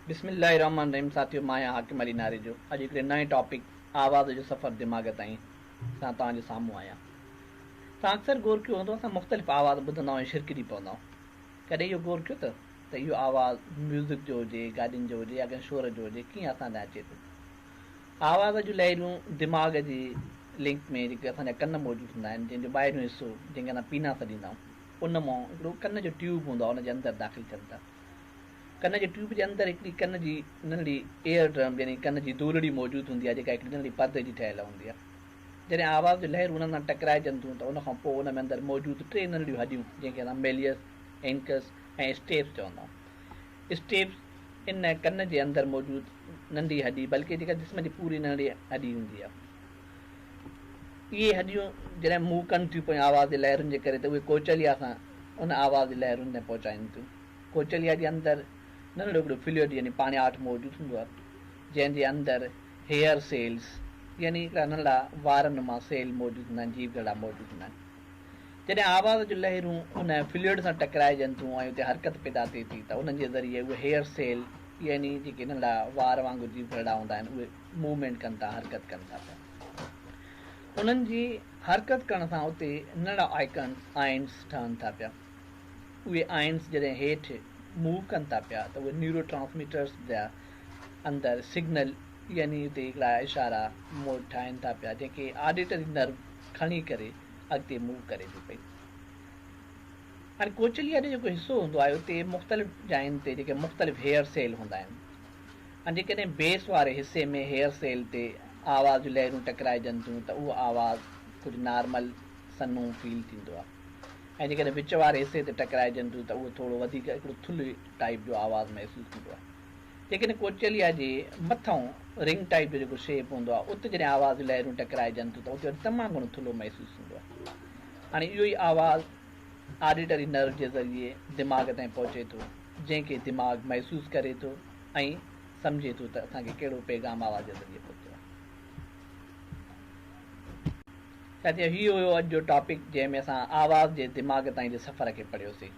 بسم الله الرحمٰن الرحيم ساٿيو مان آهيان حاڪم علي ناريجو اڄ هڪڙي نئين ٽاپڪ آواز جو سفر دماغ تائين سان توهان جي سامهون آهيان. توهان اڪثر غور ڪيو هوندو اسان مختلف آواز ٻڌندا آهيون ۽ شرڪجي پوندا آهيون. ڪڏهن اهو غور ڪيو ته ته اهو آواز ميوزڪ جو هجي، گاڏين جو هجي يا ڪنهن شور جو هجي ڪيئن اسان ڏانهن اچي ٿو. آواز جون لهريون دماغ جي لنڪ ۾ جيڪي اسان جا ڪن موجود هوندا آهن جنهن جو ٻاهريون حصو جنهن کي اسان پينا سڏيندا آهيون ان مان هڪڙو ڪن جو ٽيوب هوندو آهي ان جي اندر داخل ٿين ٿا. ڪن جي ٽيوب جي اندر هڪڙي ڪن جي ننڍڙي ايئر ڊرم يعني ڪن جي دولڙي موجود هوندي آهي جيڪا هڪڙي ننڍڙي پردي جي ٺهيل هوندي آهي. جڏهن آواز جون لهرون انهن سان ٽڪرائجن ٿيون ته ان کان پوء ان ۾ اندر موجود ٽي ننڍڙيون هڏيون جنهن کي اسان ميليئس، اينڪس ۽ اسٽيپس چوندا آهيون. اسٽيپس ان ڪن جي اندر موجود ننڍي هڏي بلڪه جيڪا جسم جي پوري ننڍڙي هڏي هوندي آهي. اهي هڏيون جڏهن موو ڪن ٿيون پيون آواز جي لهرن جي ڪري ته اهي ڪوچليا سان ان آواز جي لهرن تائين پهچائين ٿيون. ڪوچليا جي اندر ننڍڙو هڪڙو فلوئڊ يعني پاڻياٺ موجود هوندو آهي، جنهن جي اندر هيئر سيلز يعني هڪڙا ننڍڙا وار نما سيل موجود هوندا آهن، جيو گهرڙا موجود هوندا آهن. جڏهن آواز جون لهرون ان فلوئڊ سان ٽڪرائجن ٿيون ۽ اتي حرڪت پيدا ٿئي ٿي ته انهن جي ذريعي اهي هيئر سيل يعني جيڪي ننڍڙا وار وانگر جيو گهرڙا هوندا آهن اهي موومينٽ ڪن ٿا، حرڪت ڪن ٿا پيا. انهن جي حرڪت ڪرڻ سان اتي ننڍڙا آئڪنس، Ions، ٺهن ٿا پيا. اهي آئنس جڏهن هيٺ موو ڪن ٿا پيا ته اهي نيورو ٽرانسميٽرس جا اندر سگنل يعني اتي هڪڙا اشارا موڊ ٺاهين ٿا پيا جنهن کي آڊيٽري نرو کڻي ڪري اڳتي موو ڪري ٿي پئي. هاڻي ڪوچليا جو جيڪو حصو هوندو آهي اتي مختلف جاين تي جيڪي مختلف هيئر سيل هوندا آهن ۽ جيڪڏهن بيس واري حصي ۾ هيئر سيل تي آواز جون لهرون ٽڪرائجن ٿيون ته اهو آواز ڪجهه نارمل سنهو فيل ٿيندو آهي. ۽ جيڪڏهن وچ واري حصي تي ٽڪرائجن ٿيون ته اهو ٿورو وڌيڪ هڪڙو ٿلهي ٽائيپ جو آواز محسوس ٿيندو آهي. جيڪڏهن ڪوچليا جي مٿئون رنگ ٽائيپ جو جيڪو شيپ هوندو آهي اتي جڏهن آواز جون لهرون ٽڪرائجن ٿيون ته اتي وري تمام گهڻو ٿلهو محسوس ٿيندو آهي. هاڻي اهو ئي آواز آڊيٽري نرو جي ذريعي دماغ تائين پهچي ٿو جنهن کي دماغ محسوس ڪري ٿو ۽ سمجهي ٿو ته اسان کي ڪهڙو پيغام آواز جي ذريعي پهتو آهي. ساٿيو هي هيو اڄ جو ٽاپڪ جنهن ۾ اسان آواز جي دماغ تائين جي سفر کي پڙهيوسين.